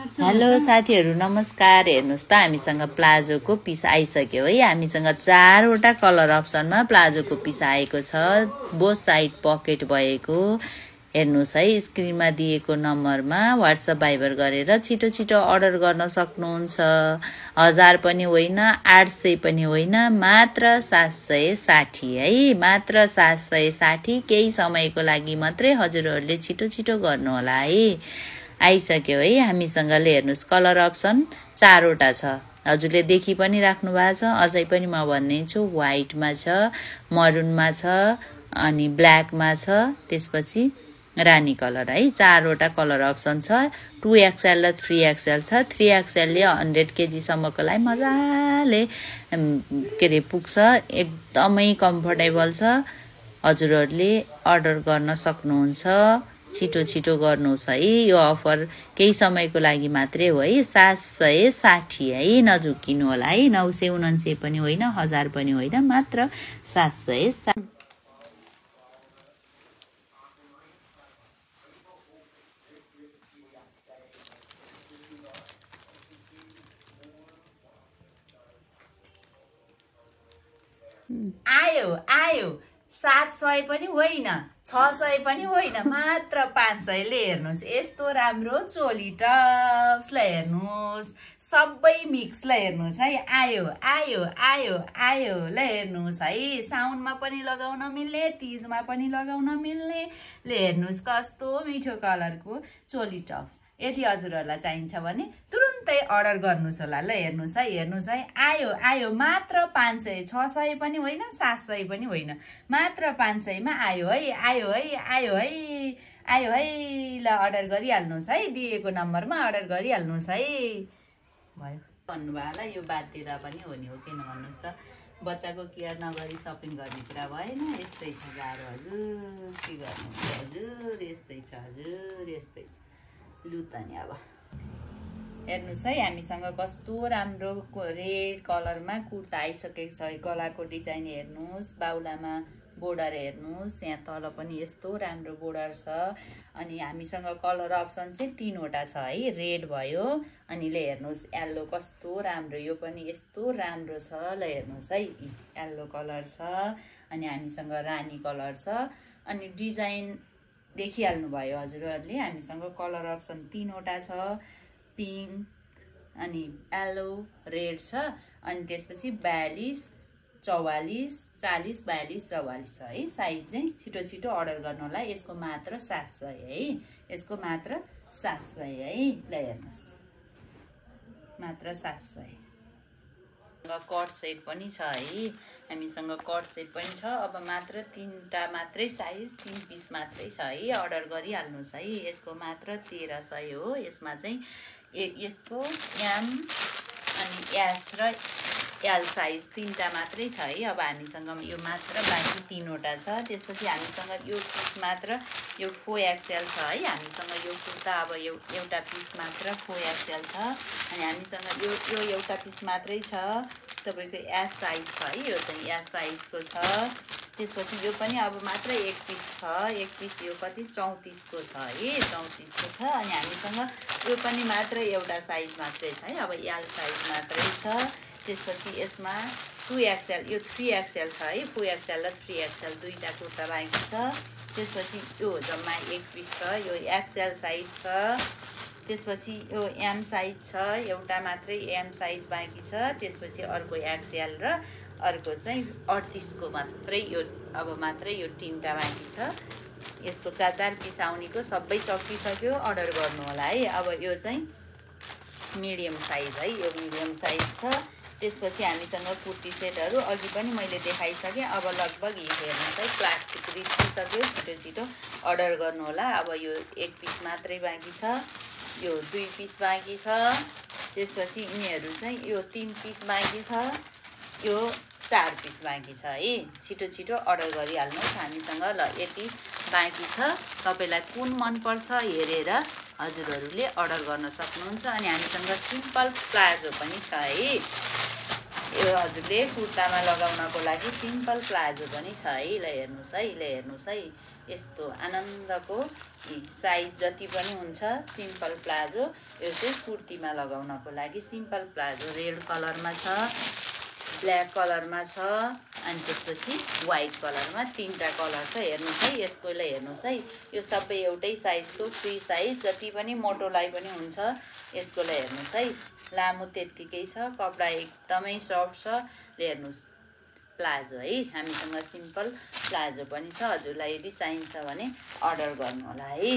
Hello साथीहरु नमस्कार। हेर्नुस् त हामीसँग प्लाजोको पिस आइसक्यो है। हामीसँग 4वटा कलर अप्सनमा प्लाजोको पिस आएको छ, बोथ साइड पकेट भएको। हेर्नुस् है, स्क्रिनमा दिएको नम्बरमा व्हाट्सएप भाइबर गरेर छिटो छिटो अर्डर गर्न सक्नुहुन्छ। 1000 पनि होइन, 800 पनि होइन, मात्र 760 है। मात्र 760। केही समयको लागि मात्रै हजुरहरूले छिटो छिटो गर्नु होला है। आइसक्यो है हामीसँग। हेर्नुस् कलर अप्सन 4वटा छ। हजुरले देखि पनि राख्नु भएको छ। अझै पनि म भन्नेछु, व्हाइटमा छ, मरुनमा छ, अनि ब्ल्याकमा छ, त्यसपछि रानी कलर है। 4वटा कलर अप्सन छ। 2XL र 3XL छ। 3XL ले 100 kg सम्मको लागि मजाले पुग्छ। एकदमै कम्फर्टेबल छ। हजुरहरूले अर्डर गर्न सक्नुहुन्छ। छिटो छिटो गर्नुहोस् है। यो अफर केही समयको लागि मात्रै हो है। 760 है। नझुक्किनु होला है। 949 पनि होइन, 1000 पनि होइन, मात्र 760। आयो आयो 700 पनि होइन, 600 पनि होइन, मात्र 500 ले। हेर्नुहोस् यस्तो राम्रो चोली टप्स ल। हेर्नुहोस् सबै मिक्स ल। हेर्नुहोस् है। आयो आयो आयो आयो ल। हेर्नुहोस् है। साउन्डमा पनि लगाउन मिल्ने, तीजमा पनि लगाउन मिल्ने। ल हेर्नुहोस् कस्तो मिठो कलरको चोली टप्स। यदि हजुरहरूलाई चाहिन्छ भने तुरुन्तै अर्डर गर्नुहोस् होला ल। हेर्नुहोस् है। हेर्नुहोस् है। आयो आयो मात्र 500। 600 पनि होइन, 700 पनि होइन, मात्र 500 मा आयो है। आयो है। आयो है। आयो है। ल अर्डर गरिहाल्नुहोस् है। दिएको नम्बरमा अर्डर गरिहाल्नुहोस् है। भयो भन्नुभयो होला। यो बाध्यता पनि हो नि, हो किन भन्नुहोस् त। बच्चाको केयर नगरी सपिङ गर्ने कुरा भएन। यस्तै छ गाह्रो हजुर। के गर्नुहुन्छ हजुर। यस्तै छ हजुर। यस्तै छ। लु त नि अब हेर्नुहोस् है। हामीसँग कस्तो राम्रो रेड कलरमा कुर्ता आइसकेको छ। गलाको डिजाइन हेर्नुहोस्, बाउलामा बोर्डर हेर्नुहोस्, यहाँ तल पनि यस्तो राम्रो बोर्डर छ। अनि हामीसँग कलर अप्सन चाहिँ 3वटा छ है। रेड भयो, अनि ले हेर्नुहोस् येल्लो कस्तो राम्रो, यो पनि यस्तो राम्रो छ ल। हेर्नुहोस् है। येल्लो कलर छ, अनि हामीसँग रानी कलर छ। अनि डिजाइन देखिहाल्नु भयो हजुरहरूले। हामीसँग कलर अप्सन 3वटा छ। पिङ्क, अनि येल्लो, रेड छ। अनि त्यसपछि 42, 44, 40, 42, 44 छ है। साइज चाहिँ छिटो छिटो अर्डर गर्नु होला। यसको मात्र 700 है। यसको मात्र 700 है। ल हेर्नुहोस् मात्र 700। कट सेट पनि छ है। हामीसँग कट सेट पनि छ। अब मात्र 3टा मात्रै साइज, 3 पिस मात्रै छ है। अर्डर गरिहाल्नुहोस् है। यसको मात्र 1300 हो। यसमा चाहिँ यस्तो एम अनि एस र एल साइज 3टा मात्रै छ है। अब हामीसँग यो मात्र बाँकी 3वटा छ। त्यसपछि हामीसँग यो पिस मात्र यो 4XL छ है। हामीसँग यो कुर्ता अब एउटा पिस मात्र 4XL छ। अनि हामीसँग यो एउटा पिस मात्रै छ। तपाईको एस साइज छ है। यो चाहिँ एस साइजको छ। त्यसपछि यो पनि अब मात्र एक पिस छ। एक पिस यो कति 34 को छ है। 34 को छ। अनि हामीसँग यो पनि मात्र एउटा साइज मात्रै छ है। अब एल साइज मात्रै छ। त्यसपछि यसमा 2XL, यो 3XL छ है। 4XL र 3XL दुईटा कुर्ता बाँकी छ। त्यसपछि यो जम्मा एक पिस छ। यो XL साइज छ। त्यसपछि यो एम साइज छ। एउटा मात्रै एम साइज बाँकी छ। त्यसपछि अर्को XL र अर्को चाहिँ 38 को मात्रै यो अब मात्रै यो 3टा बाँकी छ। यसको 4 पिस आउनेको सबै सकिसक्यो। अर्डर गर्नु होला है। अब यो चाहिँ मिडियम साइज है। यो मिडियम साइज छ। त्यसपछि हामीसँग कुर्ती सेटहरू अघि पनि मैले देखाइसकेँ। अब लगभग हेर्नुहोस् है, प्लास्टिक रित्तिसक्यो। छिटो छिटो अर्डर गर्नु होला। अब यो एक पिस मात्रै बाँकी छ। यो 2 पिस बाँकी छ। त्यसपछि यिनीहरू चाहिँ यो 3 पिस बाँकी छ। यो 4 पिस बाँकी छ है। छिटो छिटो अर्डर गरिहाल्नुहोस् हामीसँग। ल यति बाँकी छ। तपाईँलाई कुन मनपर्छ हेरेर हजुरहरूले अर्डर गर्न सक्नुहुन्छ। अनि हामीसँग सिम्पल प्लाजो पनि छ है। यो हजुरले कुर्तामा लगाउनको लागि सिम्पल प्लाजो पनि छ है। ल हेर्नुहोस् है। ल हेर्नुहोस् है। यस्तो आनन्दको साइज जति पनि हुन्छ सिम्पल प्लाजो। यो चाहिँ कुर्तीमा लगाउनको लागि सिम्पल प्लाजो रेड कलरमा छ, ब्ल्याक कलरमा छ अनि त्यसपछि व्हाइट कलरमा 3टा कलर छ। हेर्नुहोस् है, यसकोलाई हेर्नुहोस् है, यो सबै एउटै साइजको फ्री साइज, जति पनि मोटोलाई पनि हुन्छ। यसकोलाई हेर्नुहोस् है, लामो त्यत्तिकै छ, कपडा एकदमै सफ्ट छ। हेर्नुहोस् प्लाजो है, हामीसँग सिम्पल प्लाजो पनि छ। हजुरलाई यदि चाहिन्छ भने अर्डर गर्नु होला है।